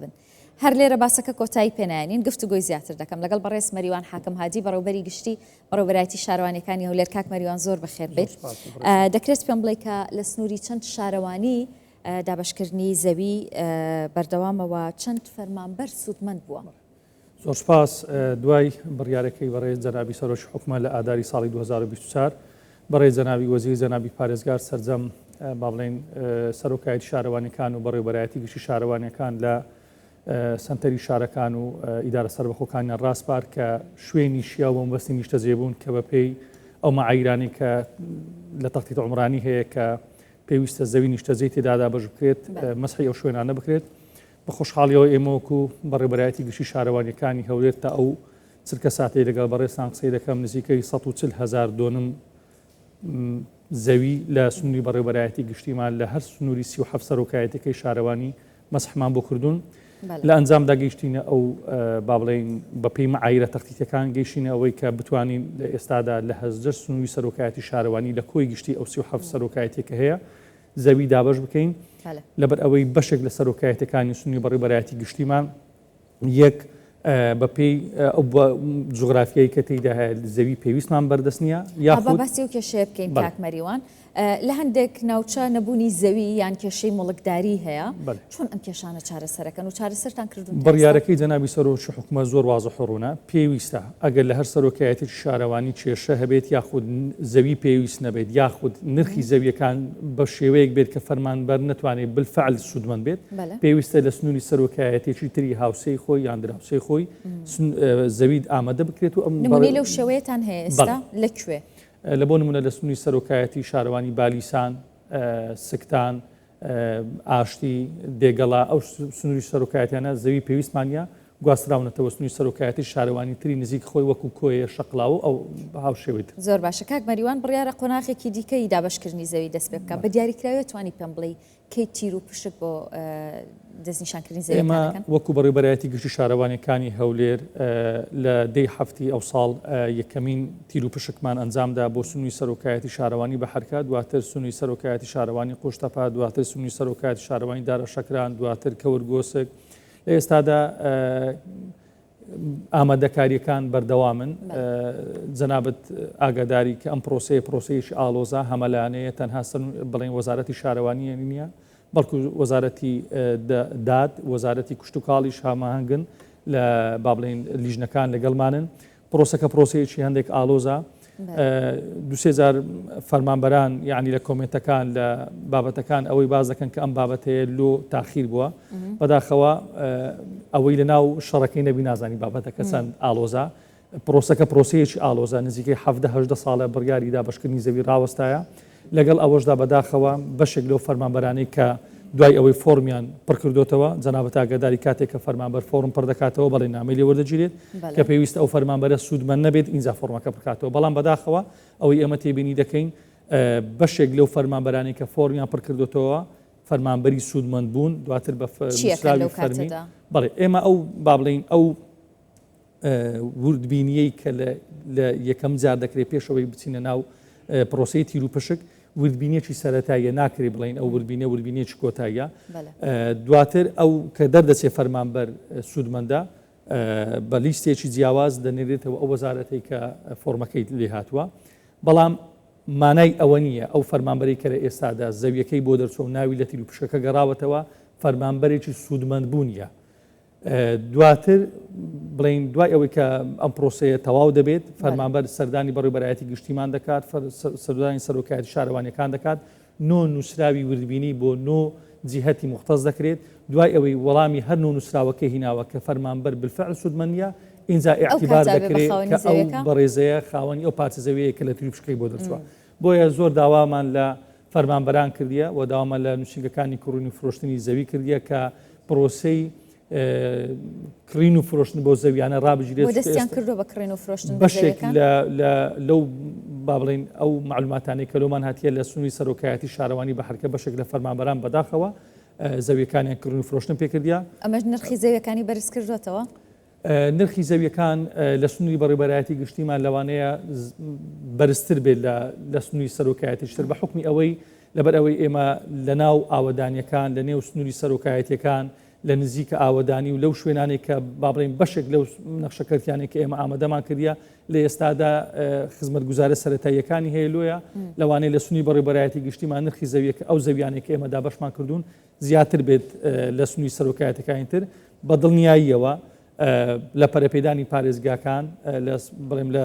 بن. هەر لێرە باسەکە کۆتایی پێنایەنین گفتوگۆی زیاتر دەکەم لەگەڵ بەڕێز مەریوان حاکم هادی بەڕێوبەری گشتی بەڕێوبەرایەتی شارەوانیەکانی هەولێر کاک مەریوان زۆر بەخێر بێیت دەکرێت پێم بڵێ کە لە سنووری چەند شارەوانی دابەشکردنی زەوی بەردەوامەوە چەند فەرمانبەر سوودمەند بووە؟ زۆر سوپاس. دوای بڕیارەکەی بەڕێز جەنابی سەرۆکی حکومەت لە ئاداری ساڵی 2024 بەڕێز جەنابی وەزیر جەنابی پارێزگار سەرجەم با بڵێین سەرۆکایەتی شارەوانیەکان و بەڕێوبەرایەتی گشتی شارەوانیەکان لە سەنتەری شارەکان و ئیدارە سەربەخۆکانیان ڕاسپارد کە شوێنی شیاو بۆ مەبەستی نیشتەجێبوون کە بەپێی ئەو مەعایرانەی کە لە تەختیت عومرانی هەیە کە پێویستە زەوی نیشتەجێی تێدا دابەش بکرێت مەسحی ئەو شوێنانە بکرێت. بە خۆشحاڵیەوە ئێمە وەکو بەڕێوبەرایەتی گشتی شارەوانیەکانی هەولێر تا ئەو چرکە ساتەی لەگەڵ بەڕێزتان قسەی دەکەم نزیکەی 140 هەزار دۆنم زەوی لە سنووری بەڕێوبەرایەتی گشتیمان لە هەر سنووری 37 سەرۆکایەتەکەی شارەوانی مەسحمان بۆ کردوون لە ئەنجامدا گەیشتینە ئەو با بڵێین بەپێی مەعایرە تەختیتەکان گەیشتینە ئەوەی کە بتوانین لە ئێستادا لە هەزدە سنووری سەرۆکایەتی شارەوانی لە کۆی گشتی ئەو 37 سەرۆکایەتیە کە هەیە زەوی دابەش بکەین لەبەر ئەوەی بەشێک لە سەرۆکایەتەکانی سنووری بەڕێوبەرایەتی گشتیمان یەک بەپێی ئەو جوگرافیای کە تێیدا هەیە زەوی پێویستمان بەردەست نییە یاخود باسی ئەو کێشەیە بکەین کاک مەریوان لە هەندێک ناوچە نەبوونی زەوی یان کێشەی موڵکداری هەیە چۆن ئەم کێشانە چارەسەرەکەن و چارەسەرتان کردوون؟ بڕیارەکەی جەنابی سەرۆکی حکومەت زۆر وازح و ڕوونە پێویستە ئەگەر لە هەر سەرۆکایەتێکی شارەوانی کێشە هەبێت یاخود زەوی پێویست نەبێت یاخود نرخی زەویەکان بە شێوەیەک بێت کە فەرمانبەر نەتوانێت بالفعل سوودمەند بێت پێویستە لە سنووری سەرۆکایەتێکی تری هاوسێی خۆی یان دراوسێی خۆی زەوی ئامادە بکرێت و ئەم نمونەی لەو شێوەیەتان هەیە ئێستا لە کوێ؟ لە بۆ نمونە لە سنووری سەرۆکایەتی شارەوانی بالیسان، سکتان، ئاشتی، دێگەڵە، ئەو سنووری سەرۆکایەتیانە زەوی پێویستمان نیە، گواستراونەتەوە سنووری سەرۆکایەتی شارەوانی تری نزیک خۆی وەکو کۆیە، شەقڵاوە و ئەو هاوشێوەی تر. زۆر باشە کاک مەریوان بڕیارە قۆناغێکی دیکەی دابەشکردنی زەوی دەست پێ بکات، بە دیاریکراوی ئەتوانی پێم بڵێی کەی تیر و پشک بۆ دەستنیشانکردنی زەویەکان ئێمە دەکەن؟ وەکو بەڕێوبەرایەتی گشتی شارەوانیەکانی هەولێر لە دەی حەفتی ئەو ساڵ یەکەمین تیر و پشکمان ئەنجامدا بۆ سنووری سەرۆکایەتی شارەوانی بەحرکە، دواتر سنووری سەرۆکایەتی شارەوانی قوشتەپە، دواتر سنووری سەرۆکایەتی شارەوانی دارەشەکران، دواتر کەورگۆسک. لە ئێستادا ئامادەکارییەکان بەردەوامن، جەنابت ئاگاداری کە ئەم پرۆسەیە پرۆسەیەکی ئاڵۆزە، هەمەلایەنەیە، تەنها بڵێن وەزارەتی شارەوانی نییە، بەڵکو وەزارەتی داد، وەزارەتی کشتوکاڵیش هەماهەنگن لە با بڵێین لیژنەکان لەگەڵمانن. پرۆسەکە پرۆسەیەکی هەندێک ئاڵۆزە دوسێ جار فەرمانبەران یعنی لە کۆمنتەکان لە بابەتەکان ئەوەی باز دەکەن کە ئەم بابەتەیە لۆ تاخیر بووە بەداخەوە ئەوەی لە ناو شەڕەکەی نەبی نازانی بابەتەکە چەند ئاڵۆزە پرۆسەکە پرۆسەیەکی ئاڵۆزە نزیکەی 17 ساڵە بڕیاری دابەشکردنی زەوی ڕاوەستایە لەگەڵ ئەوەشدا بەداخەوە بەشێک لەو فەرمانبەرانەی کە دوای ئەوەی فۆرمیان پڕکردۆتەوە، جەنابت ئاگاداری کاتێک کە فەرمانبەر فۆرم پڕدەکاتەوە بەڵێننامەی لێ وەردەگیرێت کە پێویستە ئەو فەرمانبەرە سوودمەند نەبێت ئینجا فۆرمەکە پڕکاتەوە، بەڵام بەداخەوە ئەوەی ئێمە تێبینی دەکەین بەشێک لەو فەرمانبەرانەی کە فۆرمیان پڕکردۆتەوە فەرمانبەری سوودمەند بوون دواتر بە نووسراوی فەرمی بەڵێ ئێمە ئەو با بڵێین ئەو وردبینیەی کە لە یەکەم جار دەکرێت پێش ئەوەی بچینە ناو پرۆسەی تیروپشک وردبینیەکی سەرەتاییە ناکرێ بڵین ئەو وردبینە وردبینیەکی کۆتاییە دواتر ئەو کە دەردەچێ فەرمانبەر سوودمەندە بە لیستێکی جیاواز دەنێرێتەوە ئەو وەزارەتەی کە فۆرمەکەی لێ هاتووە بەڵام مانای ئەوە نییە ئەو فەرمانبەری کە لە ئێستادا زەویەکەی بۆ دەرچوە و ناوی لە تیروپشکەکە گەڕاوەتەوە فەرمانبەرێکی سوودمەندبوونیە دواتر بڵێین دوای ئەوەی کە ئەم پرۆسەیە تەواو دەبێت فەرمانبەر سەردانی بەڕێوبەرایەتی گشتیمان دەکات سەردانی سەرۆکایەتی شارەوانیەکان دەکات نۆ نووسراوی وردبینی بۆ نۆ جیهەتی مختص دەکرێت دوای ئەوەی وەڵامی هەر نۆ نووسراوەکەی هیناوە کە فەرمانبەر بالفعل سوودمەند نییە ئینجا ئیعتیبار دەکرێت کە ئەو بەڕێزەیە خاوەنی ئەو پارچە زەویەیە کە لە تریپشکەی بۆ دەرچووە بۆیە زۆر داوامان لە فەرمانبەران کردیە و داوامان لە نووسینگەکانی کڕین و فرۆشتنی زەوی کردیە کە پرۆسەی کڕین و فرۆشتن بۆ زەویانە ڕابگیرێت. بۆ دەستیان کردووە بە کڕین و فرۆشتن بۆ بەشێک زەویەکان؟ لەو با بڵێین ئەو مەعلوماتانەی کە لۆمان هاتیە لە سنووری سەرۆکایەتی شارەوانی بەحرکە بەشێک لە فەرمانبەران بەداخەوە زەویەکانیان کڕین و فرۆشتن پێکردیە. ئەمەش نرخی زەویەکانی بەرز کردووەتەوە؟ نرخی زەویەکان لە سنووری بەڕێوبەرایەتی گشتیمان لەوانەیە بەرزتر بێت لە سنووری سەرۆکایەتیش تر بە حوکمی ئەوەی لەبەر ئەوەی ئێمە لە ناو ئاوەدانیەکان لە نێو سنووری سەرۆکایەتیەکان لە نزیکە ئاوەدانی و لەو شوێنانەی کە با بڵێین بەشێک لەو نەخشە کەرتیانەی کە ئێمە ئامادەمان کردیە لە ئێستادا خزمەتگوزارە سەرەتاییەکانی هەیە لۆیە لەوانەیە لە سنووری بەڕێوەبەرایەتی گشتیمان نرخی زەویەکە ئەو زەویانەی کە ئێمە دابەشمان کردوون زیاتر بێت لە سنووری سەرۆکایەتەکانی تر بە دڵنیاییەوە لە پەرەپێدانی پارێزگاکان لە بڵێم لە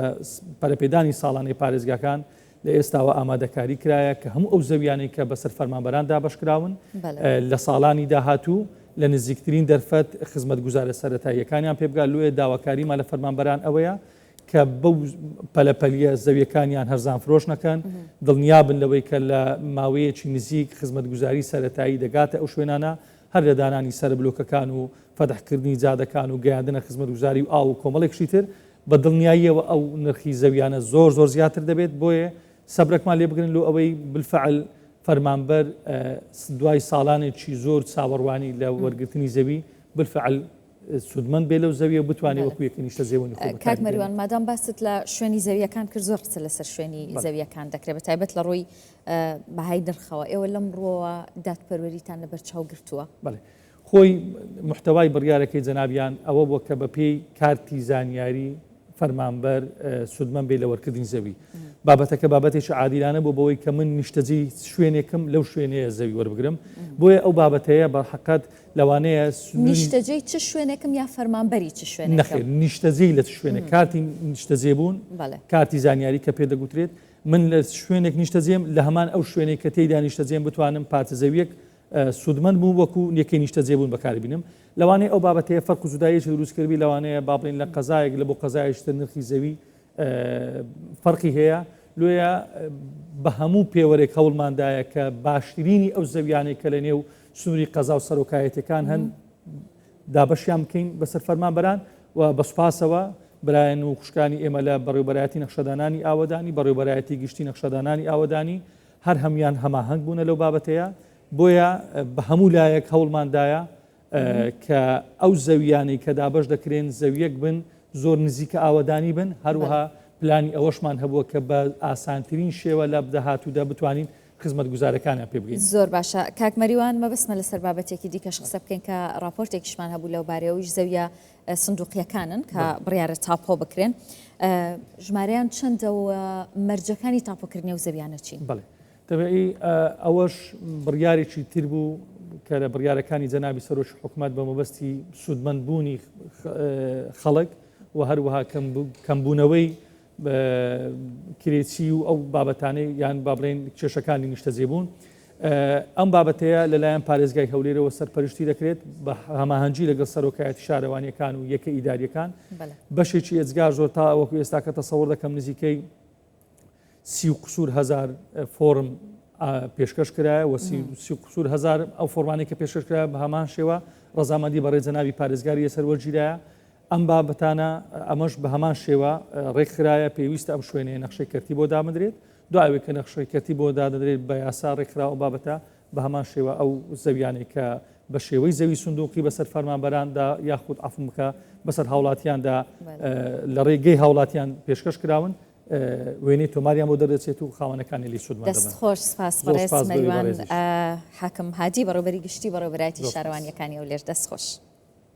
پەرەپێدانی ساڵانەی پارێزگاکان لە ئێستاوە ئامادەکاری کرایە کە هەموو ئەو زەویانەی کە بەسەر فەرمانبەران دابەشکراون لە ساڵانی داهاتوو لە نزیکترین دەرفەت خزمەتگوزارە سەرەتاییەکانیان پێبگات، لۆیە داواکاریمان لە فەرمانبەران ئەوەیە کە بەو پەلەپەلیە زەویەکانیان هەرزان فرۆش نەکەن، دڵنیابن لەوەی کە لە ماوەیەکی نزیک خزمەتگوزاری سەرەتایی دەگاتە ئەو شوێنانە، هەر لە دانانی سەربلۆکەکان و فەتحکردنی جادەکان و گەیاندنە خزمەتگوزاری و ئاو و کۆمەڵێک شتی تر، بە دڵنیاییەوە ئەو نرخی زەویانە زۆر زۆر زیاتر دەبێت، بۆیە سەبرەکمان لێ بگرن لۆ ئەوەی بالفعل فەرمانبەر دوای ساڵانێکی زۆر چاوەڕوانی لە وەرگرتنی زەوی بالفعل سوودمەند بێ لەو زەویە بتوانێت وەکو یەکە نیشتەجێبوونی خۆی کاک مەریوان مادام باست لە شوێنی زەویەکان کرد زۆر قسە لەسەر شوێنی زەویەکان دەکرێت بە تایبەت لە ڕووی بەهای نرخەوە ئێوە لەم ڕووەوە دادپەروەریتان لەبەر چاو گرتووە؟ بەڵێ خۆی محتەوای بڕیارەکەی جەنابیان ئەوە بووە کە بەپێی کارتی زانیاری فەرمانبەر سوودمەند بێ لە وەرکردنی زەوی. بابەتەکە بابەتێکی عادیلانە بوو بەوەی کە من نیشتەجێی شوێنێکم لەو شوێنەیە زەوی وەربگرم بۆیە ئەو بابەتەیە بە حەقەت لەوانەیە نیشتەجێی چ شوێنێکم یا فەرمانبەری چ شوێنێکم؟ نەخێر نیشتەجێی لە چ شوێنێک کارتی نیشتەجێ بوون کارتی زانیاری کە پێ دەگوترێت من لە شوێنێک نیشتەجێم لە هەمان ئەو شوێنێک کە تێیدا نیشتەجێم بتوانم پارچە زەویەک سوودمەند بووم وەکو یەکەی نیشتەجێبوون بەکاری بینم. لەوانەیە ئەو بابەتەیە فەرق و جوداییەکی دروست کردبی، لەوانەیە با بڵێین لە قەزایەک لە بۆ قەزایەکی تر نرخی زەوی فەرقی هەیە، لۆیە بە هەموو پێوەرێک هەوڵماندایە کە باشترینی ئەو زەویانەی کە لە نێو سنووری قەزا و سەرۆکایەتیەکان هەن دابەشیان بکەین بەسەر فەرمانبەران و بە سوپاسەوە برایان و خوشکانی ئێمە لە بەڕێوبەرایەتی نەخشەدانانی ئاوەدانی، بەڕێوبەرایەتی گشتی نەخشەدانانی ئاوەدانی هەر هەموویان هەماهەنگ بوونە لەو بابەتەیە، بۆیە بە هەموو لایەک هەوڵمان دایە کە ئەو زەویانەی کە دابەش دەکرێن زەویەک بن زۆر نزیکە ئاوەدانی بن، هەروەها پلانی ئەوەشمان هەبووە کە بە ئاسانترین شێوە لە داهاتوودا بتوانین خزمەتگوزارەکانیان پێ بگەین. زۆر باشە کاک مەریوان، مەبەستمە لەسەر بابەتێکی دیکەش قسە بکەین کە ڕاپۆرتێکیشمان هەبوو لەو بارەیەوە، ئەویش زەویە سندوقیەکانن کە بڕیارە تاپۆ بکرێن، ژمارەیان چەندە و مەرجەکانی تاپۆکردنی ئەو زەویانە چین؟ بەڵێ تەبعی ئەوەش بڕیارێکی تر بوو کە لە بڕیارەکانی جەنابی سەرۆکی حکومەت بە مەبەستی سوودمەند بوونی خەڵک و هەروەها کەمبوونەوەی کرێچی و ئەو بابەتانەی یان با بڵێین کێشەکانی نیشتەجێبوون ئەم بابەتەیە لەلایەن پارێزگای هەولێرەوە سەرپەرشتی دەکرێت بە هەماهەنگی لەگەڵ سەرۆکایەتی شارەوانیەکان و یەکە ئیداریەکان بەشێکی ئێجگار زۆر تا وەکو ئێستاکە تەسەوڕ دەکەم نزیکەی سی و قسوور هەزار فۆرم پێشکەش کرایە و سی و قسوور هەزار ئەو فۆرمانەی کە پێشکەش کرا بە هەمان شێوە ڕەزامەندی بەڕێز جەنابی پارێزگاری لەسەر وەرگیرایە ئەم بابەتانە ئەمەش بە هەمان شێوە ڕێکخرایە پێویستە ئەم شوێنەیە نەخشەی کەرتی بۆ دابدرێت دوای ئەوەی کە نەخشەی کەرتی بۆ دادەنرێت بە یاسا ڕێکخراوە ئەو بابەتە بە هەمان شێوە ئەو زەویانەی کە بە شێوەی زەوی سندوقی بەسەر فەرمانبەراندا یاخود عەفوم بکە بەسەر هاوڵاتیاندا لە ڕێگەی هاوڵاتیان پێشکەش کراون وێنەی تۆماریان بۆ دەردەچێت و خاوەنەکانی لێی سوودمەند دەبن. دەست خۆش سپاس بەڕێز مەریوان حاکم هادی بەڕێوبەری گشتی بەڕێوبەرایەتی شارەوانیەکانی هەولێر دەست خۆش.